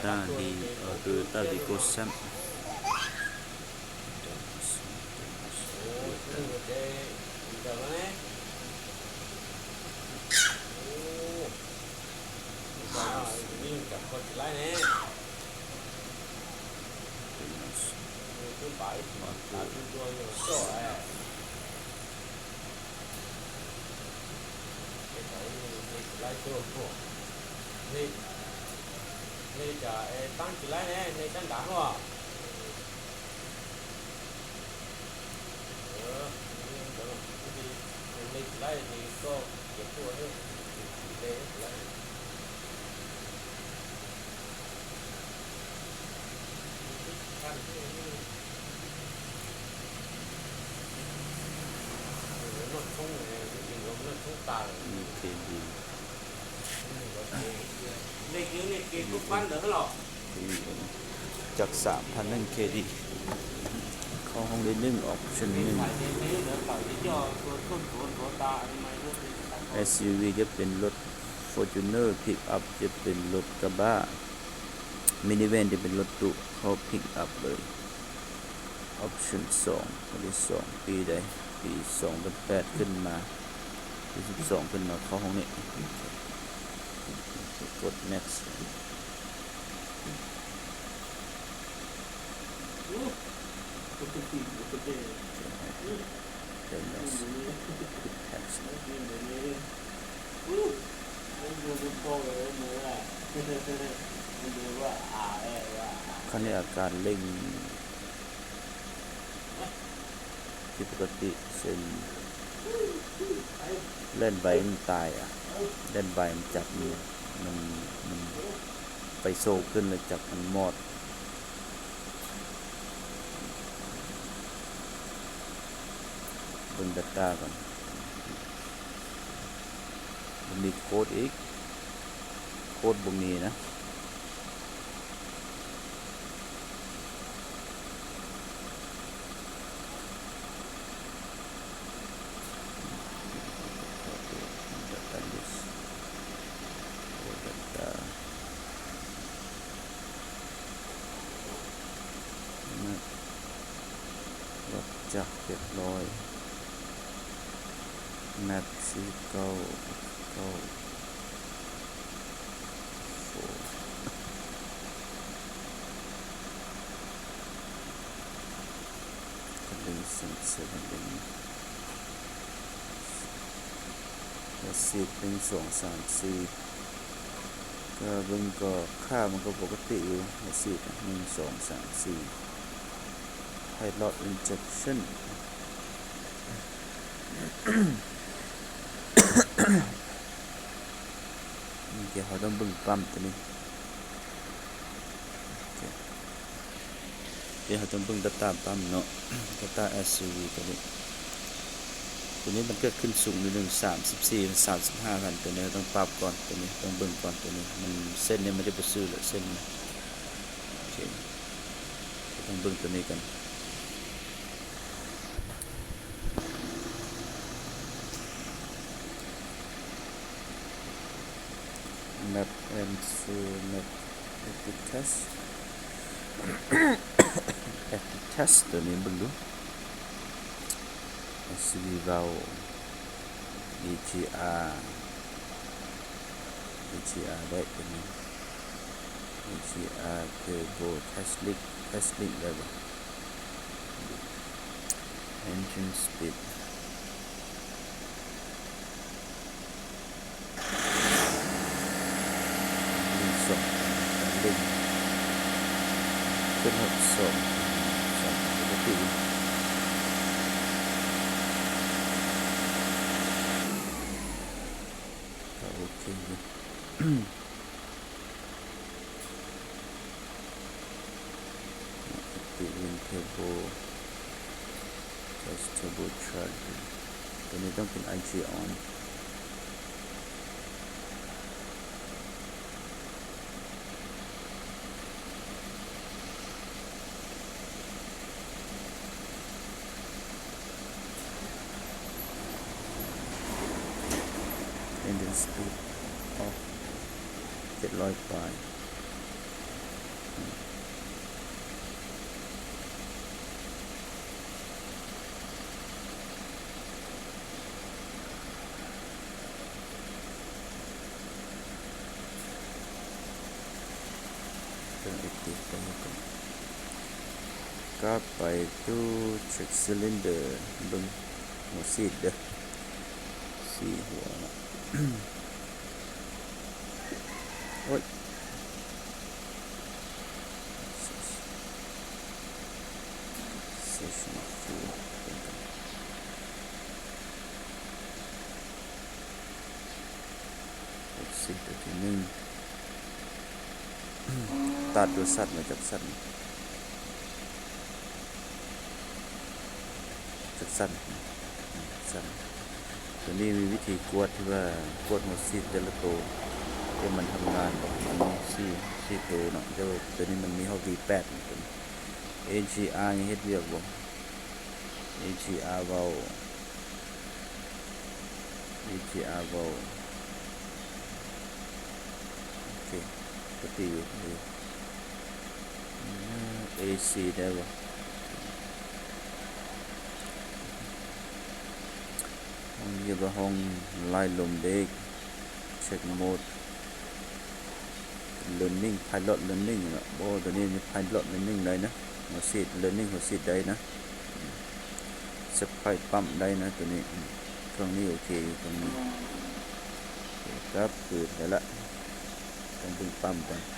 ຕາດີ ໂຕໂຍຕ້າວີໂກ້ ແຊມ ຈັກສາມພັນໜຶ່ງເຄດີ ເຂົ້າຫ້ອງໄດ້ໜຶ່ງ ອອບຊັນໜຶ່ງ ເອັສຢູວີຈະເປັນລົດຟໍຈູນເນີ ພິກອັບຈະເປັນລົດກະບະ ມິນິແວນຈະເປັນລົດຕູ້ ເຂົ້າພິກອັບເລີຍ. ອອບຊັນສອງ ອັນທີສອງ ປີໃດ? ປີສອງພັນແປດ ຂຶ້ນມາ ປີສິບສອງ ຂຶ້ນມາເຂົ້າຫ້ອງນີ້ ກົດເນັກ ເປັນແທັກ ຄັນນີ້ອາການເລັ່ງຜິດປົກກະຕິ ເຊັ່ນ ແລ່ນໄວມັນຕາຍອະ ແລ່ນໄວມັນຈັບມັນ ມັນ ມັນໄຟໂຊຂຶ້ນແລ້ວຈັບມັນມອດ. ເບິ່ງດາຕ້າກ່ອນ ບໍ່ມີໂຄດອີກ ໂຄດບໍ່ມີນະ. ລົດຈັກເຈັດຮ້ອຍ ແມັກສີ່ເກົ້າ ເກົ້າ ໂຟ ຄັນເປັນເຊັນເຊີ ເປັນ ລະສິບ ໜຶ່ງ ສອງ ສາມ ສີ່ ກະເບິ່ງກໍຄ່າມັນກໍປົກກະຕິຢູ່ ລະສິບ ໜຶ່ງ ສອງ ສາມ ສີ່ ໄພລອດອິນເຈັກຊັນ ດຽວເຮົາຕ້ອງເບິ່ງປ້ຳໂຕນີ້ ດຽວເຮົາຕ້ອງເບິ່ງດາຕ້າປ້ຳເນາະ ດາຕ້າເອັສຢູວີໂຕນີ້ ໂຕນີ້ມັນເກີດຂຶ້ນສູງໜ້ອຍໜຶ່ງ ສາມສິບສີ່ ສາມສິບຫ້າພັນ ໂຕນີ້ເຮົາຕ້ອງປັບກ່ອນ ໂຕນີ້ຕ້ອງເບິ່ງກ່ອນ ໂຕນີ້ມັນ ເສັ້ນນີ້ມັນຈະບໍ່ຊື່ລະ ເສັ້ນນີ້ ໂອເຄ ຕ້ອງເບິ່ງໂຕນີ້ກ່ອນ. ແມັບ ແອັນ ເຊີ ແມັບ ແອັກຕິບເທັສ ແອັກຕິບເທັສ ໂຕນີ້ເບິ່ງດູ ເອັສຢູວີ ເບົາ ອີຈີອາ ອີຈີອາ ໄດ້ໂຕນີ້ ອີຈີອາ ເທີໂບ ແທສລິກ ແທສລິກ ໄດ້ບໍ່? ເອັນຈິນສະປີດ ໜຶ່ງສອງ ໜຶ່ງ ຂຶ້ນຮອດສອງ ສອງ ປົກກະຕິ ກະໂອເຄຢູ່. ເທເບິນເທີໂບ ແທສເທີໂບຊາດ ໂຕນີ້ຕ້ອງເປັນໄອຈີອອນ ເອັນຈິນສະປີດອອກ ເຈັດຮ້ອຍປາຍ. ເອັກຕິບໄປກ່ອນ ກັບໄປຕູ້ເຊັກຊີລິນເດີ ເບິ່ງຫົວສີດເດີ ສີ່ຫົວເນາະ ໂອ້ຍ ເຊັກຊີລິນເດີ ຫົວສີດຕົວທີໜຶ່ງ ຕັດຕົວສັດມາຈາກສັດ ຈາກສັດ ສັດ ຕົວນີ້ມີວິທີກວດທີ່ວ່າກວດຫົວສີດແຕ່ລະໂຕ ວ່າມັນທຳງານບໍ່ ມັນມີສີ່ ສີ່ໂຕເນາະ ແຕ່ວ່າຕົວນີ້ມັນມີຮອດ ວີແປດ ຕົວນີ້ ເອຈີອາ ຍັງເຮັດວຽກບໍ່ ເອຈີອາ ເວົ້າ ເອຈີອາ ເວົ້າ ໂອເຄ ປົກກະຕິຢູ່ ເອຊີ ໄດ້ບໍ່ ຫ້ອງເຮັດວ່າຫ້ອງໄລ່ລົມເບຣກ ເຊັກໂໝດ ເລີນນິງ ໄພລອດເລີນນິງເນາະ ໂອ້ ຕົວນີ້ໄພລອດເລີນນິງໄດ້ນະ ຫົວສີດ ເລີນນິງຫົວສີດໄດ້ນະ ສະໄພປ້ຳໄດ້ນະ ຕົວນີ້ ອືມ ເຄື່ອງນີ້ໂອເຄຢູ່ ເຄື່ອງນີ້ ໂອເຄ ກັບຄືນໄດ້ລະ ຕ້ອງເບິ່ງປ້ຳກ່ອນ